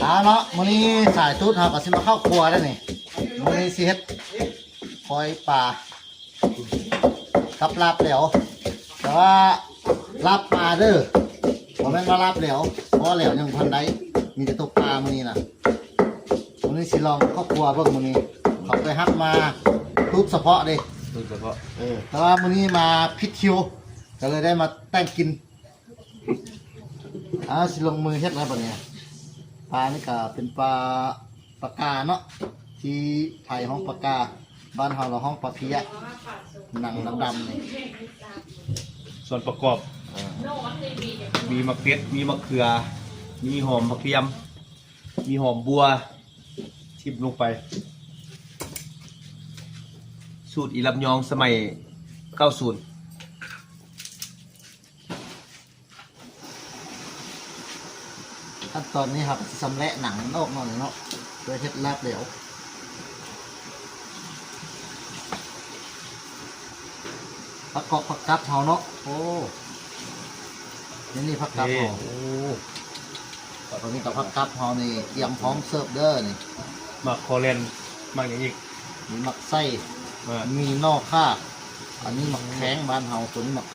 ເອົາເນາະ ມື້ນີ້ສາຍຕູດເຮົາກໍຊິມາເຂົ້າຄົວແລ້ວນີ້. ມື້ນີ້ຊິເຮັດກ້ອຍປາກັບລາບແຫຼວ, ແຕ່ວ່າລາບປາເດີ້ ບໍ່ແມ່ນວ່າລາບແຫຼວ, ເພາະວ່າແຫຼວຍັງບໍ່ທັນໄດ້, ມີແຕ່ຕົກປາມື້ນີ້ນະ. ມື້ນີ້ຊິລອງເຂົ້າຄົວເບິ່ງ, ມື້ນີ້ເຂົາໄປຮັບມາຕູດສະເພາະເດ້ ຕູດສະເພາະ. ເອີ ແຕ່ວ່າມື້ນີ້ມາຜິດຄິວ ກໍເລີຍໄດ້ມາແຕ່ງກິນ. ອ່າ ຊິລົງມືເຮັດແລ້ວບັດນີ້. ປານີ້ກໍເປັນປາ ປາກາເນາະ ທີ່ໄທຮ້ອງປາກາ, ບ້ານເຮົາລະຮ້ອງປາເພຍ ໜັງດຳໆນີ້. ສ່ວນປະກອບ ເອີ ມີໝາກເຜັດ ມີໝາກເຂືອ ມີຫອມຜັກທຽມ ມີຫອມບົ່ວ ຖິ້ມລົງໄປ. ສູດອີ່ລຳຍອງສະໄໝເກົ້າສູນ. ຂັ້ນຕອນນີ້ເຮົາກໍຊິຊຳແຫຼະໜັງມັນອອກເນາະ ເພື່ອເຮັດລາບແຫຼວ. ຜັກກອກຜັກກັບເຮົາເນາະ. ໂອ້ ນີ້ ນີ້ຜັກກັບເຮົາ. ໂອ້ ຕອນນີ້ກໍຜັກກັບເຮົານີ້ກຽມພ້ອມເສີບເດີ້ນີ້. ໝາກຄໍແລນ ໝາກຫຍັງອີກ? ມີໝາກໄສ້ ມີໜໍ່ຂ່າ, ອັນນີ້ໝາກແຂ້ງບ້ານເຮົາ, ຕົວນີ້ໝາກ